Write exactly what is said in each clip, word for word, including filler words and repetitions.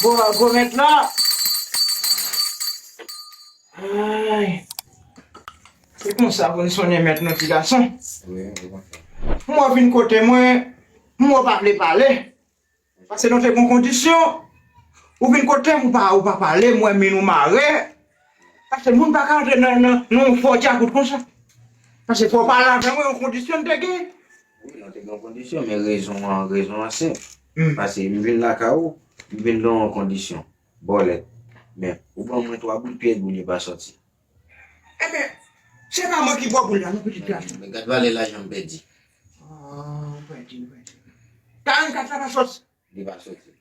Gwo, gwo mèt la. Ay. Se konsa pou n sonnen mèt nou, ti gason. Wi, wi, konsa. M wè w vin kote mwen, m wè w pa vle pale. Paske nou te gon kondisyon. Ou vin kote m, ou pa, ou pa pale, m wè min ou mare. Paske moun pa ka antre nan, nan, nan yon fò djakout konsa. Paske fò w pale avè mwen, yon kondisyon n te gen. Wi, nou te gen yon kondisyon, men rezon an, rezon an senp. Hmm. Paske m vin lakay ou, m vin nan yon kondisyon. Bòlèt. Men, ou ban mwen twa boul pyè boul yo pa sòti. Ebyen, se pa mwen ki ba w boul la, non, pitit gason. Men gad valè lajan m pèdi. Ah, ou pèdi, ou pèdi. Karannkat la pa sòti. Li pa sòti.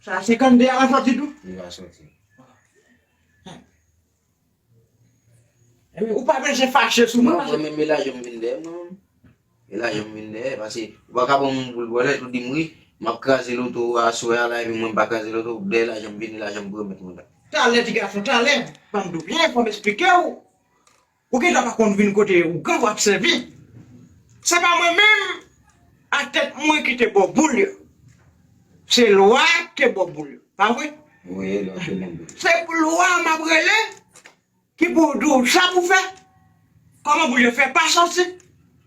Sa senkannde a pa sòti tou? Li pa sòti. Ebyen, ou pa bezwen fache sou mwen, non, paske mwen menm, e lajan m vin dèyè mwen menm. E lajan m vin dèyè, paske ou pa ka ban m yon boul bòlèt, ou di m wi, m ap kraze loto aswè a la, epi mwen m pa kraze loto, dèyè lajan m vini, lajan m pou remèt mwen la. Talè, ti gason, talè, ban m di w byen, fò m esplike w. Ou gentan pa konn vin kote ougan w ap sèvi. Se pa mwen menm, a tèt mwen ki te ba w boul yo. Se lwa ki te ba w boul yo. Pa vre? Wi, lwa ki te ba m boul. Se lwa m ap rele ki pou di w sa pou fè. Kòman boul yo fè pa sòti?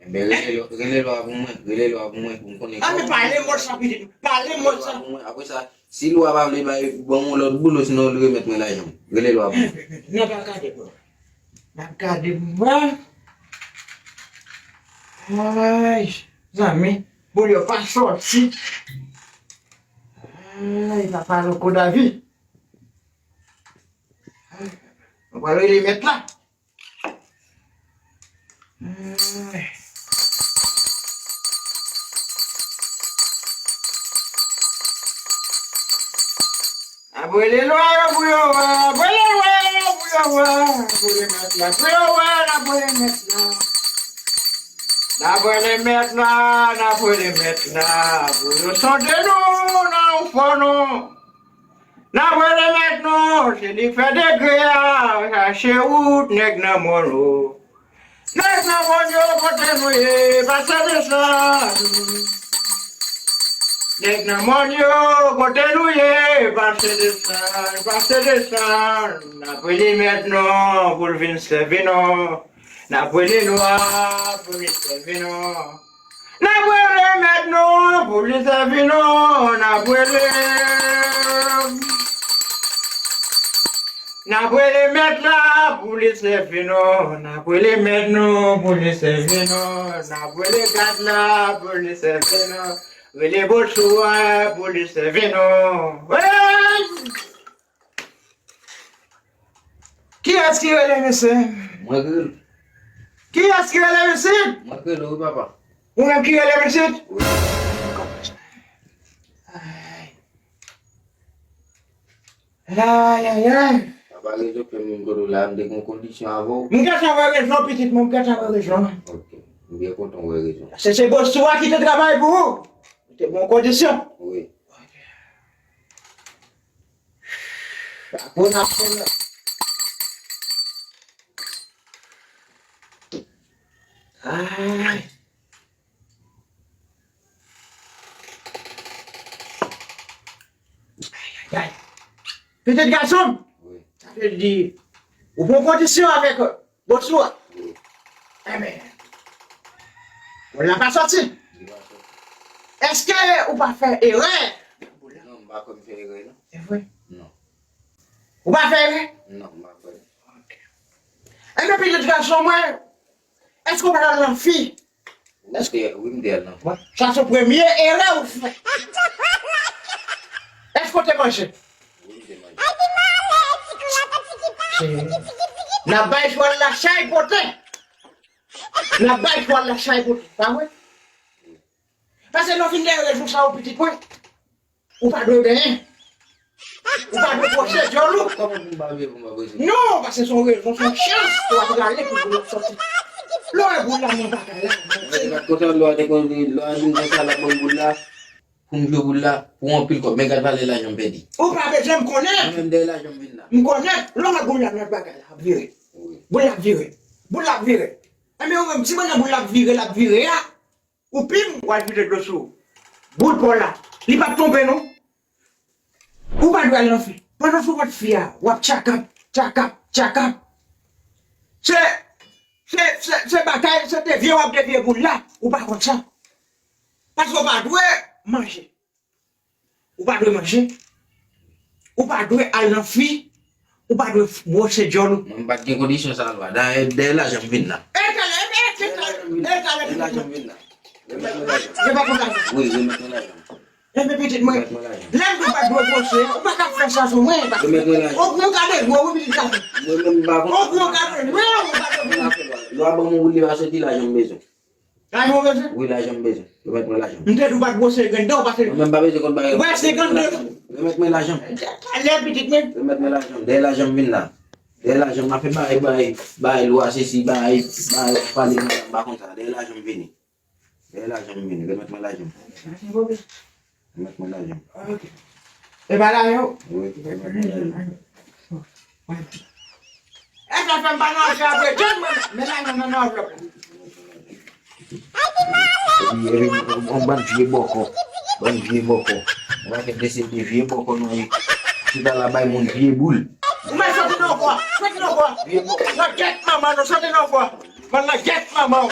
Enben, rele lwa, rele lwa pou mwen, rele lwa pou mwen, pou m konnen kòman. A, men pale m sa, pitit. Pale m sa. Rele lwa pou mwen. Apre sa, si lwa pa vle bay, ban m yon lòt boul, osinon li remèt mwen lajan m. Rele lwa pou mwen. N ap gade, bro. N ap gade, bro. Ay, zanmi, boul yo pa sòti. Ay, papa Loko Davi. Mwen pral rele mèt la. Ay. N ap rele lwa yo pou yo wè, n ap rele lwa yo pou yo wè, n ap rele mèt la pou yo wè, n ap rele mèt la. N ap rele mèt la, n ap rele mèt la, pou yo sonde nou nan yon fò non. N ap rele mèt nou, se li k fè degre a, chache wout nèg nan mòn yo. Nèg nan mòn yo, kote nou ye, pase desann. Nèg nan mòn yo, kote nou ye, pase desann, pase desann. N ap rele mèt nou, pou l vin sèvi nou. N ap rele lwa, pou li sèvi nou. N ap rele mèt nou pou li sèvi nou. N ap rele. N ap rele mèt la pou li sèvi nou. N ap rele mèt nou pou li sèvi nou. N ap rele gad la pou li sèvi nou. Rele bosou a pou li sèvi nou. Hey! Kiyès ki rele mesye? Mwen k rele. Kiyès ki rele mesye? Mwen k rele, wi, papa. Ou menm ki rele mesye? Wi. Ay. Ay, ay, ay. Papa, rezon fè m vin kote w la, m te gen kondisyon avè w. M gentan wè rezon, pitit mwen, m gentan wè rezon. Ok. M byen kontan w wè rezon. Se, se bosou a ki te travay pou ou. Ou te bon kondisyon. Wi. Apre n ap fè l. Ay. Ay, ay, ay. Pitit gason m. Wi. Sa vle di, ou pran kondisyon avèk Bosou a. Wi. Enben, boul la pa sòti. Li pa sòti. Èske ou pa fè erè? Non, m pa kwè m fè erè, non. Se vre? Non. Ou pa fè erè? Non, m pa kwè. Ok. Enben, pitit gason mwen, èske ou pa t al nan fi? Èske, wi, m te al nan fi. Sa se premye erè ou fè. Èske ou te manje? Wi, m te manje. N ap bay chwal la chay pote. N ap bay chwal la chay pote. Pa vre? Paske lè w fin dèyè rezon sa yo, pitit mwen, ou pa dwe benyen. Ou pa dwe pwoche dyòl ou. Kòman pou m pa benyen pou m pa pwoche? Non, paske se yon rezon, se yon chans ou ap rale pou boul la sòti. Lè w wè boul la nan bagay la. Mwen te pa t kontan lè w te konn, lè w di m konsa l ap ban m boul la. Pou m jwe boul la, pou anpil kòb. Men gad valè lajan m pèdi. Ou pa bezwen m konnen. Mwen menm dèyè lajan m vin la. M konnen. Lè w wè boul la nan bagay la, ap vire. Wi. Boul la ap vire. Boul la ap vire. Enben, ou menm, ti bannann boul la ap vire, l ap vire a. Ou pim, w al vide dlo sou boul pa w la. Li p ap tonbe non. Ou pa dwe al nan fi. Pandan sou vant fi a, w ap tchakap, tchakap, tchakap. Se, se, se, se batay, se devye w ap devye boul la. Ou pa konn sa. Paske w pa dwe manje. Ou pa dwe manje. Ou pa dwe al nan fi. Ou pa dwe wose djòl ou. Mwen m pa t gen kondisyon sa a, Lwa. Dayè, dèyè lajan m vin la. E talè, e talè, e talè. Dèyè lajan m vin la. Remèt mwen lajan. Remèt mwen lajan. Wi, remèt mwen lajan. Enben pitit mwen, lè m di w pa t dwe bwose, ou pa ka fè sa sou mwen. Ou pran kade dwe wi pitit gason. Ou pran kade dwe, ou pa t dwe. Lwa ban m woule pase ki lajan m bezwen. Lajan w bezwen? Wi, lajan m bezwen. Remèt mwen lajan. M te di w pa t bwose grenn dan w pase. Mwen menm pa bezwen konn bagay. Ou pase grenn dan. Remèt mwen lajan. Talè pitit mwen. Remèt mwen lajan. Dèyè lajan m vin la. Dèyè lajan m ap fè bagay, bagay, bagay lwa sesi, bagay, bagay pale m pa konn sa. Dèyè lajan m vini. Dèyè lajan m vini, remèt mwen lajan m. Remèt mwen lajan m. E pa lajan w? Wi, remèt mwen lajan m. E sa fè m pa nan afè apre, jwenn mwen, men lajan nan nan anvlòp la. Epi, epi, yon bann vye bòkò. Bann vye bòkò. Yon pakèt de se de vye bòkò nou ye. Chita la bay moun vye boul. Ou mèt soti nan kò a, soti nan kò a. Vye bòkò. Nan gèt manman nou, soti nan kò a. Mwen nan gèt manman w.